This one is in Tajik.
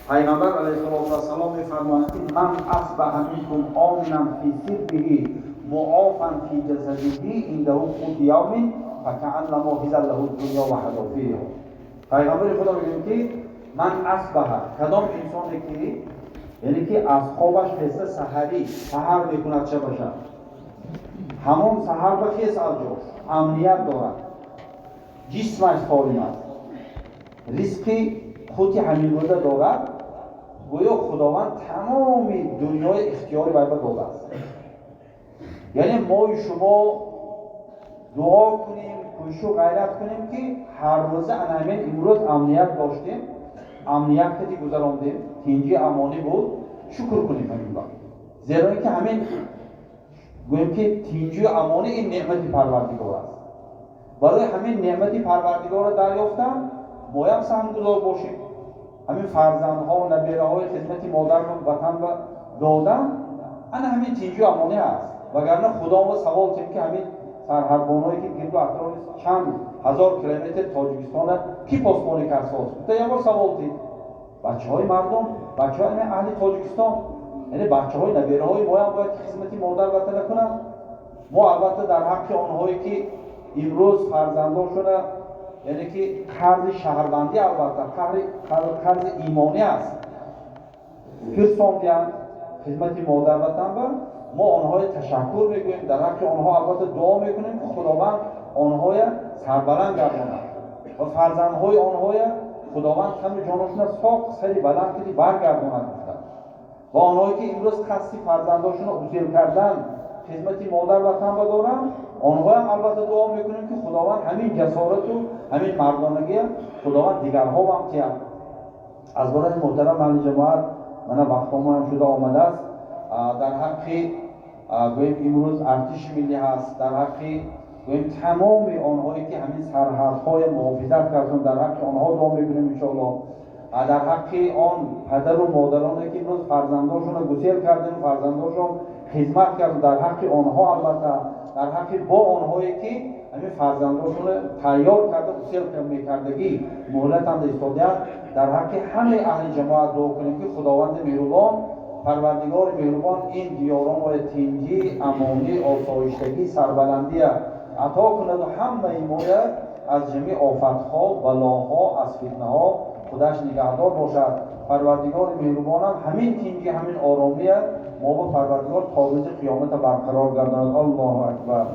Пайғамбар алайҳиссалоту вассалом мефармоянд, ки ман асбаҳа минкум оминан фи сирбиҳи муофан фи ҷасадиҳи индаҳу қути явмин факааннамо ҳиза лаҳу дунё ва ҳадофириҳо. Пайғамбари Худо мегӯянд, ки ман асбаҳа, кадом инсоне ки, яъне ки аз хобаш хеста, саҳарӣ саҳар мекунад, шабаша ҳамон саҳар ба хес, аз ҷош амният дорад, ҷисмаш солим аст, ризқи қути ҳаминрӯза дорад, гӯё Худованд тамоми дунёи ихтиёри вай ба додааст. Яъне мои шумо дуо кунем, кӯшишу ғайрат кунем, ки ҳар рӯза ана ҳамин имрӯз амният доштем, амният кати гузарондем, тинҷи амонӣ буд, шукр кунем ҳамин вақт, зеро ин ки ҳамин гӯем ки тинҷию амонӣ ин неъмати Парвардигор аст. Барои ҳамин неъмати Парвардигорро дарёфтан моям саҳмгузор бошем. Ҳамин фарзандҳо, набераҳои хизмати модар ватан ба додан, ана ҳамин тинҷию амонӣ аст. Вагарна Худомо савол тем, ки ҳамин сарҳадбоное, ки гирду атрофи чанд ҳазор километр Тоҷикистона ки посбонӣ кард соз? Гуфта як бор савол тед. Бачаҳои мардум, бачаҳои аҳли Тоҷикистон, яъне бачаҳои набераҳои моям бояд ки хизмати модар ватана кунанд. Мо албатта дар ҳаққи онҳое, ки имрӯз фарзандошона, яъне ки қарзи шаҳрвандӣ, албатта қарзи имонӣ аст, фирсондианд хизмати модар ватан ба мо, онҳое ташаккур мегӯем, дар ҳаққи онҳо албатта дуо мекунем, ки Худованд онҳоя сарбаланд гардонад ва фарзандҳои онҳоя Худованд тану ҷоношона соқ, сари баланд киди баргардонад гуфта. Ва онҳое, ки имрӯз қасди фарзандошонро гусел кардан хизмати модар ватан ба доранд, онҳоям албатта дуо мекунем, ки Худованд ҳамин ҷасорату ҳамин мардонагия Худованд дигарҳо ҳам тиҳад. Аз барои муҳтарам аҳли ҷамоат, мана вақтомоям шуда омадааст. Дар ҳаққи гӯем имрӯз артиши миллӣ ҳаст, дар ҳаққи гӯем тамоми онҳое, ки ҳамин сарҳадҳоя муҳофизат карданд, дар ҳаққи онҳо дуо мекунем, иншоалло. Дар ҳаққи он падару модароне, ки имрӯз фарзандошонро гусел кардем, фарзандошон хизмат карданд, дар ҳаққи онҳо албатта, дар ҳаққи бо онҳое, ки ҳамин фарзандошонро тайёр карда гусел мекардагӣ муҳлатанда истодаанд, дар ҳаққи ҳамаи аҳли ҷамоат дуо кунем, ки Худованди меҳрубон, Парвардигори меҳрубон ин диёронро тинҷӣ, амонӣ, осоиштагӣ, сарбаландия ато кунаду ҳамаи моя аз ҷамеъ офатҳо, балоҳо, аз фитнаҳо худаш нигаҳдор бошад. Парвардигори меҳрубонам ҳамин тинҷӣ, ҳамин оромия мо ба Парвардигор то рӯзи қиёмата барқарор гардонад. Аллоҳу акбар.